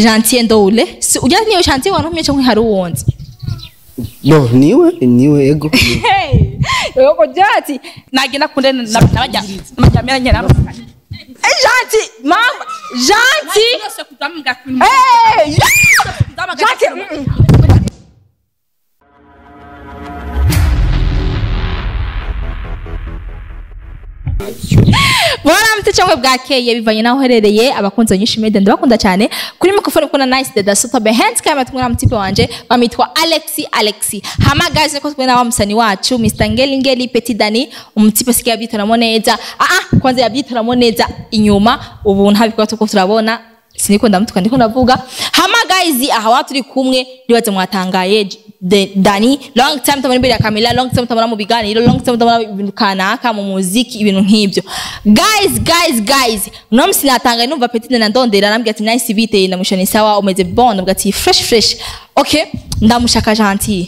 Gentil Ndowule. Si ujya niyo Gentil wantumye cyangwa hari uwonzi? No, niwe ego. Hey, yoko jati nagenda kunde nabajya namajyamira nyana. Gentil, mama, Gentil. Hey, Gentil. Mwaramutse cyangwa bwakeye bivanye naho herereye abakunzi nyinshi media ndabakunda cyane kuri microphone kuna nice the super behind camera tumwe mtipe wanje bamitwa Alexi hamagaze ko twe na wa musani wacu Mr Ngeli Ngeli Petit Dani umtipe sikia byitaramo neza kwanza yabyitaramo neza inyuma ubu ntabikora tuko turabona siniko ndamutuka ndiko ndavuga hamagaze aha watu kumwe nibaze mwatangaye Dani long time tumara imbere ya kamera long time tumara mu biganiro long time tumara ibintu kanaka mu muziki ibintu nk'ibyo guys no msinatanga numva Petit Dani ndondera nambye ati nice bite ndamushani sawa umeze bon ndavuga ati fresh okay ndamushaka Gentil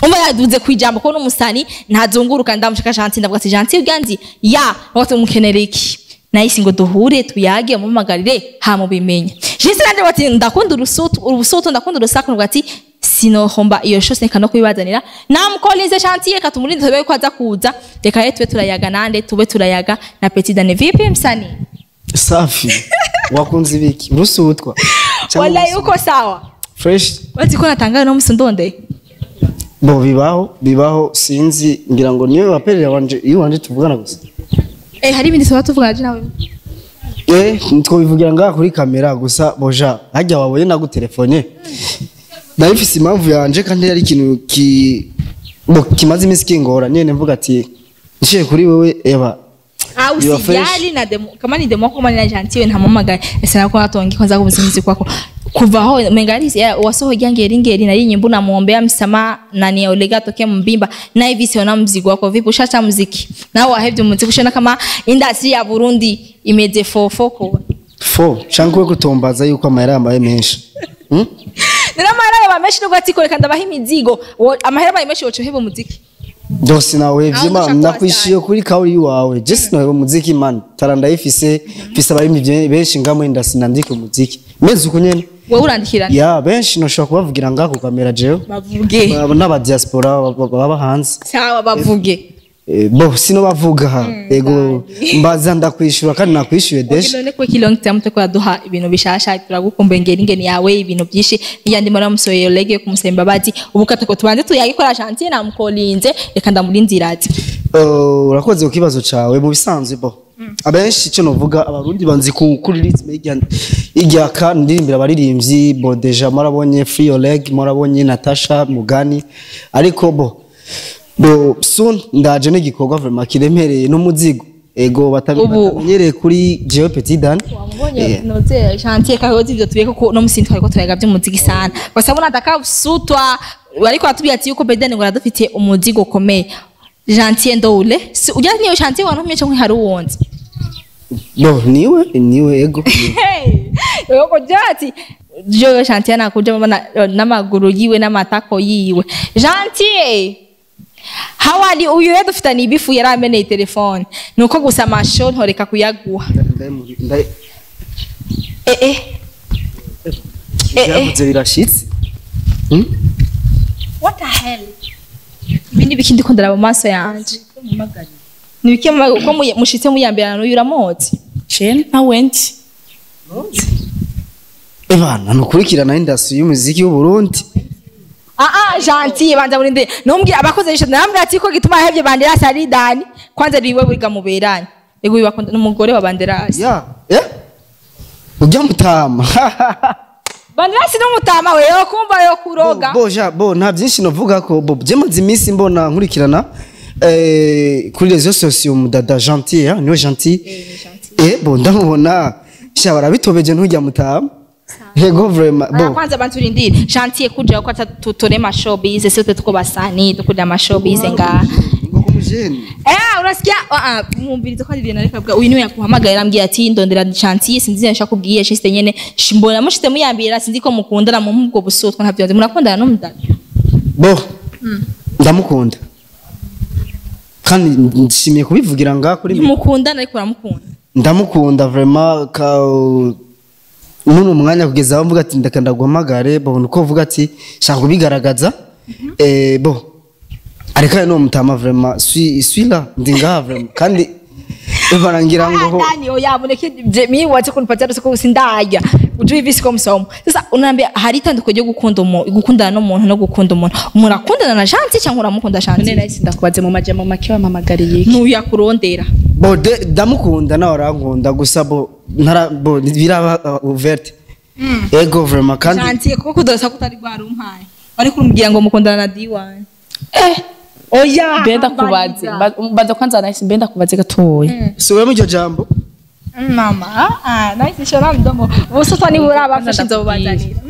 umva yaduze kwijambo ko n'umusani ntazunguruka ndamushaka Gentil ndavuga ati Gentil uganzi ya wato mukenere iki nahise ngo duhure tuyage mumumagarire ha mubimenye Jise nande bati ndakunda urusutu ndakunda urusaku ngo ati sinohomba iyo shose nka no kubibazanira namukolinze Gentil katumurinde tube ko aza kuza reka tube turayaga nande tube turayaga na Petit Dani vipi msani safi wakunze ibiki urusutwa wallahi uko sawa fresh bati ko natangaye no musindonde bo bibaho sinzi ngira ngo niwe waperera wanje iyo wanje tuvugana gusa hari ibindi soba tuvugana nawe twobivugira ngaha kuri kamera gusa boja hajya wabonye nagutelefone ndabifise impamvu yanje kandi yari ikintu kimaze iminsi kingora nyene mvuga ati nshiye kuri wewe eba usijali na demo kama ni demo kama ni na Gentil ntamamagaye ese nako natongi kwanza kubuzimizi kwako kuva aho mengalisi wasoho ngeri ngeri na yinyimbu na muombea msama na ni olega toke mbimba na hivi siona mzigo wako vipi ushacha muziki na wahevye muziki ushona kama industry ya Burundi imeze fofoko fo cyangwa kutombaza yuko amahera yambaye menshi nira amahera yambaye menshi nubwo ati koreka ndabaha imizigo amahera yambaye menshi woco hebo muziki Dose nawe vyema ndakwishiye kuri kauri wawe je sinawe muziki man tarandayifise fise abarimvye benshi ngamwe ndasinandike muziki meze uko nyene wewe urandikira ya benshi noshobora kubavugira ngako kamera jewe bavuge n'aba diaspora baba hanze sawa bavuge bo sino bavuga ego mbaza ndakwishura kandi nakwishuye deshe none ko long time tukora duha ibintu bishasha turagukumbuye ngeri ngeni yawe ibintu byinshi niyandi mara musoye lege kumusemba bati ubu katako tubanze tuyagikora Gentil namukolinze reka ndamurindira ati urakoze kukibazo cawe mu bisanzwe bo abenshi cyo novuga abarundi banzi kuri ritme ijyaka ndirimbira abaririmbyi bo deja marabonye Free Oleg marabonye Natasha Mugani ariko bo soon ndaje n'igikorwa vraiment kiremereye n'umuzigo ego batamenyereye kuri Geo Petit Dan wamubonye noze Gentil kahoze ivyo tubiye ko no musinzi twariko turayaga by'umuziki sana kwa sababu nataka usutwa ariko atubwiye ati yuko Petit Dan ngo aradufite umuzigo ukomeye Gentil Ndowule si ujya niyo Gentil wantumye cyangwa hari uwonzi no niwe ego yoko jati jo Gentil nakuja mama n'amaguru yiwe n'amatako yiwe Gentil hawali uyu rero dufitanye ibifu yarameneye telefone nuko gusa amasho ntoreka kuyaguha yavuze birashitse what the hell ibi ni biki ndiko ndaraba maso yanje nibiki ko mushitse muyambirana n'uyu uramotse Chen na went ebana nukurikirana industry y'umuziki w'u Burundi Gentil banza burinde numbwira abakoze nisho nambwira ati ko gituma yahevye Banderasi ari Dani kwanza riwe wiga muberanye ego bibakunda n'umugore wa Banderasi ya ujya mutama Banderasi n'umutama we yo kumva yo kuroga bo ja bo nta byinshi novuga ko bo byemaze iminsi mbona nkurikirana kuri réseaux sociaux mudada Gentil niwe Gentil bo ndamubona sha barabitobeje ntujya mutama Yego vraiment bon kwanza bantu rindire Gentil kuja ko tutore ma showbiz sote tuko basani tukuda ma showbiz nga unasikia mumbirizo ko ndire nareka bwa uyu niwe yakuhamagaye arambwira ati ndondera Gentil sinzi nshaka kubwiye shiste nyene shimbona mushite muyambira sinzi ko mukundana mu mubwo busutwa ntavyo nzi murakundana no mudada bo ndamukunda kandi nshimiye kubivugira nga kuri mukundana ariko uramukunda ndamukunda vraiment ka Nuno mwanya kugeza aho mvuga ati ndakanda guhamagare bo nuko uvuga ati shaka kubigaragaza bo areka no mutama vraiment suis là ndi ngaha vraiment kandi barangira ngo Ndani oya muneke mimi wache kunipatia rusa ko sindaya ujui hivi siko msomo. Sasa unaambia hari itanduko ryo gukunda umuntu, gukundana n'umuntu no gukunda umuntu. Umuntu akundana na Shanti cyangwa uramukunda None Shanti? nahise ndakubaze mu majambo make wampamagariye iki? Nuyakurondera. Bo ndamukunda nawe arankunda gusa bo ntara bo biraba ouverte. Ego vraiment kandi Shanti kuko kudosa kutari rwarumpaye. Wari kurumbwira ngo mukundana na D1. Oya. Mbe ndakubaze mbanza kwanza nahise mbe ndakubaze gatoya. subiramo iryo jambo. Mama, nahise shora mdomo. Ubusutwa ni burabafashe nzobazanira.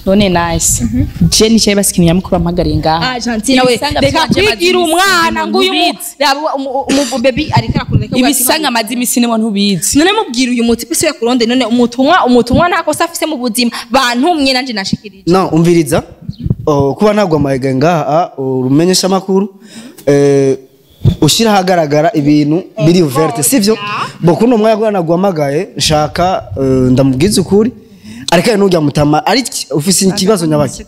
None nice je nicaye basi nyamukuru ampagariye ngaha. Ah, Gentil nawe Ibisanga reka vyanje kwigira maze umwana ngo uyu mu ntubizi. raba umu baby ariko arakunda Ibisanga amaze imisi nimwe ntubizi. None mubwira uyu muti pese yakuronde none umutumwa nta kosa afise mu buzima bantumye nanje nashikirije. No umviriza kuba ntabwo amahiga ngaha urumenyesha amakuru ushyira ahagaragara ibintu biri ouverte sivyo bo kuno mwanya kuba naguhamagaye nshaka ndamubwiza ukuri ariko nujya mutama ari ufise ikibazo nyabaki.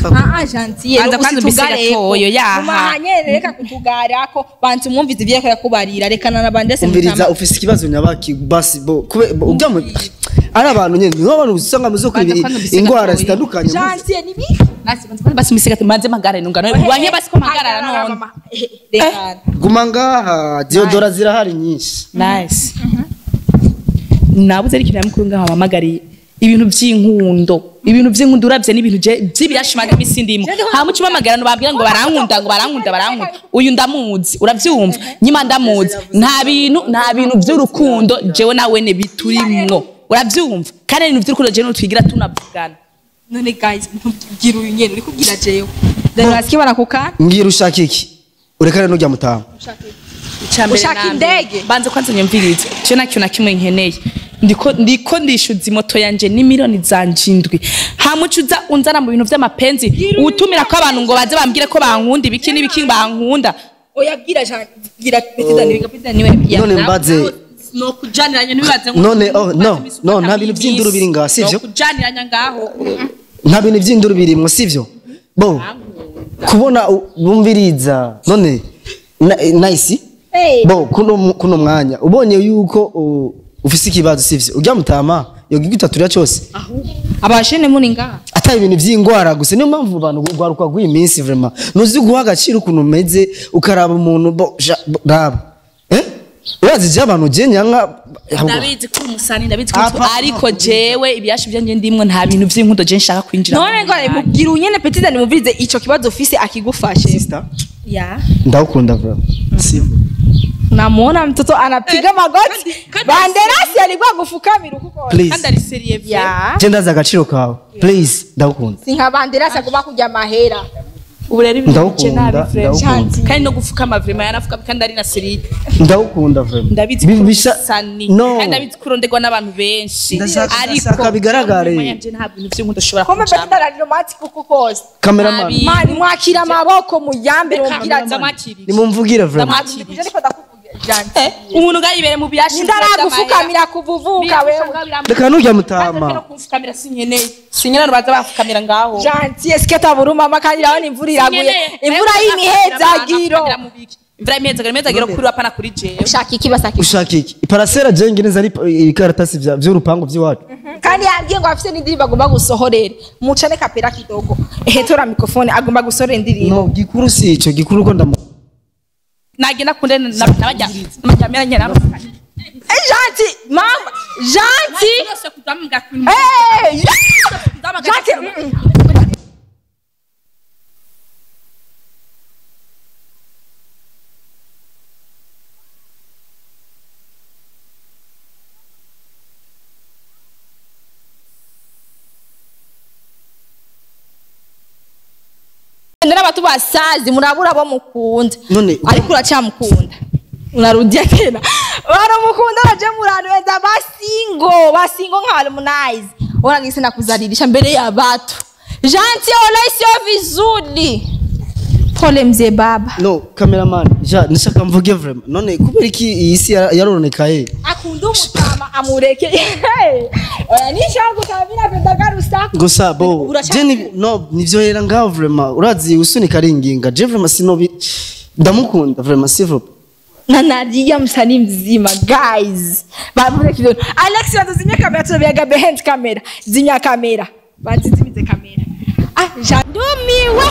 Ah Gentil Banza kwanza umbise gatoyo, yaha. Mumahanye reka kutugarako bantu mwumvize ibyo yakubarira reka na bandese. Umviriza ufise ikibazo nyabaki basi bo kube ujya mu ari abantu nyene nibo abantu usanga muzo Banza kwanza umbise ingwara gatoya. zitandukanye. Gentil ni bi Nasi banza kwanza basi umbise gatoya manze magare nungano wanye basi ko magarara none. Reka Guma ngaha deodora zirahari nyinshi. Nice. Nabuze ariko nyamukuru ngaha wampamagariye ibintu by'inkundo. Ibintu by'inkundo uravye n'ibintu by'ibirashimaga imisi ndimo. Ha muco mpamagarano bambwira ngo barankunda ngo barankunda barankunda. Uyu ndamuzi uravyumva nyima ndamuzi nta bintu by'urukundo jewe nawe ne biturimwo uravyumva kandi ibintu by'urukundo jewe twigira tunavugana. None guys ntubwira uyu nyene uri kubwira jewe ndasikiye barakukana. Ngira ushaka iki urekane nujya mutama. Ushaka indege? Banze kwanza nyumvirize je nakyo na kimwe nkeneye ndiko ndishuza imoto yanje ni miliyoni zanje indwi hamucuza unzana mu bintu vy'amapenzi utumira ko abantu ngo baze bambwire ko bankunda ibiki n'ibiki bankunda. Oya bwira Jean bwira Petit Dani Petit Dani we bwira. None mbaze no kujaniranya ntibibaze ngo None, oh, no, nta bintu vy'induru biri ngaha, sivyo? No kujaniranya ngaho Nta bintu vy'induru birimwo sivyo bo kubona bumviriza none nice bo kuno mwanya ubonye yuko ufise ikibazo sivyo ujya mutama yogigutaturira cyose Abashene muni ngaha atari ibintu by'ingwara gusa niyo mpamvu abantu gwaruka gw'iyi minsi vraiment nuzi guha agaciro ukuntu umeze ukaraba umuntu bo raba urazi je abantu je nyanka ndabizi ko umusani ndabizi ko ariko jewe ibyashi byanje ndimwe nta bintu by'inkundo je nshaka kwinjira. None ngo mubwira unyene Petit Dani muvirize ico kibazo ufise akigufashe. Sister Ya ndakunda vraiment sivyo. Namuona mtoto anapiga magoti. Banderasi alikuwa gufukamira kuko. Please. Kandi ari serieux. Ya. Je ndazi agaciro kawe. Please ndakunda. Sinka Banderasi agomba kujya mahera. Ubu rero ibintu bije nabi Ndakunda. kandi no gufukama vraiment yarafuka kandi ari na serieux. Ndakunda vraiment. Ndabizi ko sani. Kandi ndabizi kurondegwa n'abantu benshi. Ariko bigaragare. Nta bintu by'inkundo ushobora Kome Petit Dani romantic kuko kose. Cameraman. Mani mwakira amaboko muyambere mubwira ati Nimumvugire vraiment. Umuntu ngayibere mu byashi ndaragufukamira kuvuvuka wewe. Reka nujya mutama. Kufukamira sinkeneye. Sinyera rubaza bafukamira ngaho. Gentil eske taburuma makandi raho imvura iraguye. Imvura y'imihezagiro. Imvura y'imihezagiro imihezagiro kuri wapana kuri jewe. Ushaka iki basaki? Ushaka iki? Iparasera je ngeneza ari ikaratasi vy'urupangu vy'iwacu. Kandi yambwiye ngo afise n'indirimbo agomba gusohorera. Mucane kapera kidogo. Ehe tora microphone agomba gusohorera indirimbo. No gikuru si ico gikuru ko ndamu Nagenda kunde nabajya nabajamiranye nabo. Gentil mama Gentil. Eh Gentil. N'abatu basazi murabura bo mukunda ariko uracyamukunda unarudia tena baramukunda baje muranweza basingo basingo nka Harmonize orangise nakuzalilisha mbele ya watu. Gentil wala sio vizuri. Pole mzee baba. No, cameraman, ja nishaka mvuge vraiment. None kubera iki iyi si yaronekaye? Akunda umutama amureke. Oya nishangu kabira pendaga rusaku. Gusa bo Urashaka je no nivyohera ngaho vraiment. Urazi usunika ari inginga. Je vraiment sinobi ndamukunda vraiment s'il vous plaît. Na Nadia msanii mzima guys. Bavuze kidogo. Alex bazimya kamera tunabiaga behind camera. Zimya kamera. Banzizimize kamera. Ah, ndumiwe.